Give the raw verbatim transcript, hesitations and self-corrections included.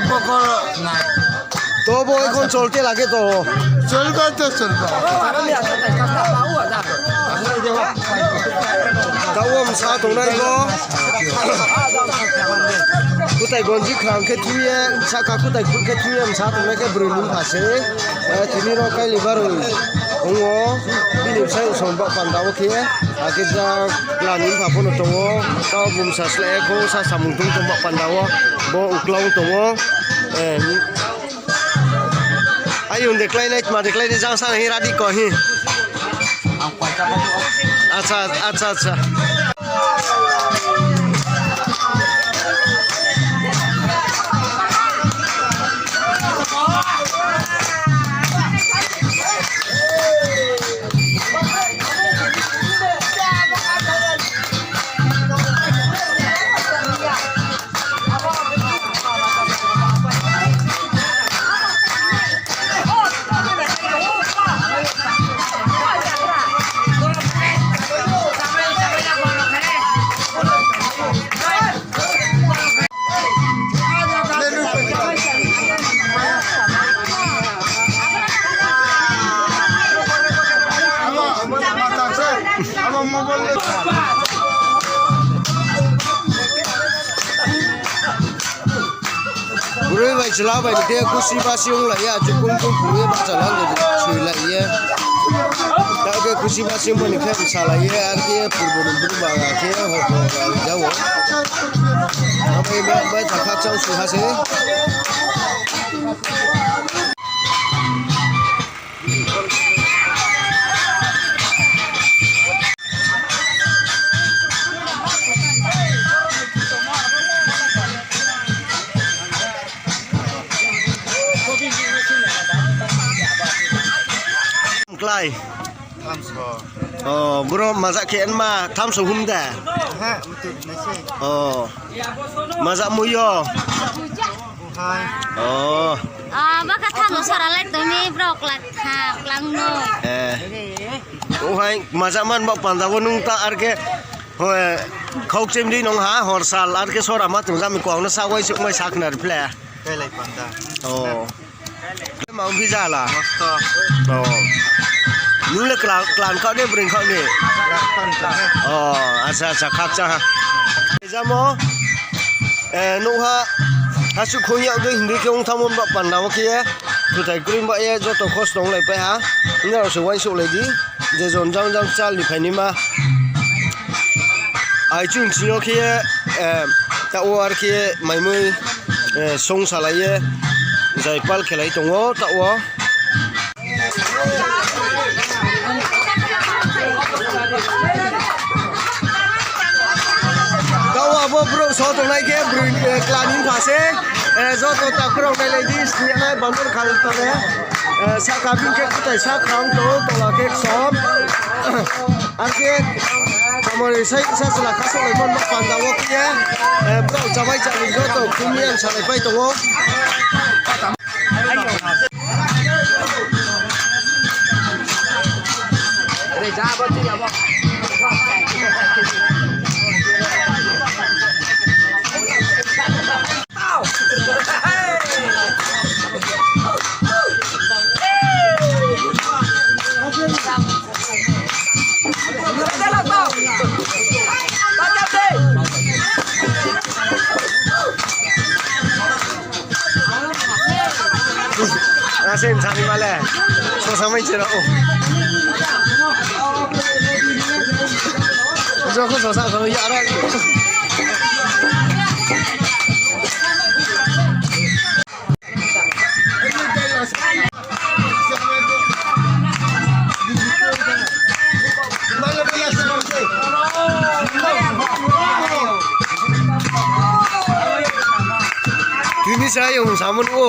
Pokor nai. তো বো, এখন চলতে লাগে তো। চলবে তো, চলবে। Tao wo msa tongnai bo. Kutai gonji khrang khe thui ye, sahka kutai khur khe thui ye msa tongnai khe broi ni pha se. Eh, tini ro kaili baroi ong o, bini bsai song ba panda wo khe, akhe ja kla ni pha pho no tong o, tao bumsa slái kho sa samung tong tong ba panda wo, bo uklau tong o. Eh, ayung de klái nai, tma de klái nai, jang sa hi radi ko hi. Acha, acha, acha. Broi bai chla bai ni khe khusi basi ong lai ya, chukum kum pung ye bahcha la le sui lai ye. Tao khe khusi basi ong bai ni khe bsa lai ye, ar khe purbo ni bru ba khe ho ho ba ja wo. Abo bai bai ta kha chau su ha se. Klái. Thamso. O, bro, maza khe nma thamso hum de? Ha, mtui nai se. O. Maza muyo. Hai. O. A, baka thamso sara lai tong mi, bro, klak tha, klang no. Eh. O hai, maza man ba panda wo nung ta ar khe, ho, eh, khau chim di nung ha, hor sal ar khe sora ma tong jami kong no sa wai suk mai sak na reply. Kailai panda. O. Ma ong phi jala? Mosto. O. Nung le kla-, klan khaoh ni, bring khaoh ni? Klan khaoh ni. O, acha, acha, khakchang ha. Jamo, eh, nung ha, hasuh khong yak dei hindui khe ong thanngmo ba panda wo khe ye, kutai kroi ba ye, joto khos tong lai pai ha. Nrao se uaingsouh lai di. Je jon jang jang chal ni phainaima. Ai chung chini yo khe, eh, ta wo ar khe maimui, eh, song salai ye, jai pal khelai tong o ta wo. Ta wo abo brouh so tongnai khe broi, eh, kla ni pha se, eh, joto takhu rao nailai di, sini nai bandor khal tore, eh, sahka bini khe kutai sa khrang tong o, tola khe ksom. Ar khe, samari sai sa chla kha solaimo no panda wo khe, eh, brouh chamai chani joto khum ye salai pai tong o. Ase msani male. Sosa mai chera o. Joko sosa so ya ara. Tini sa yo samon o.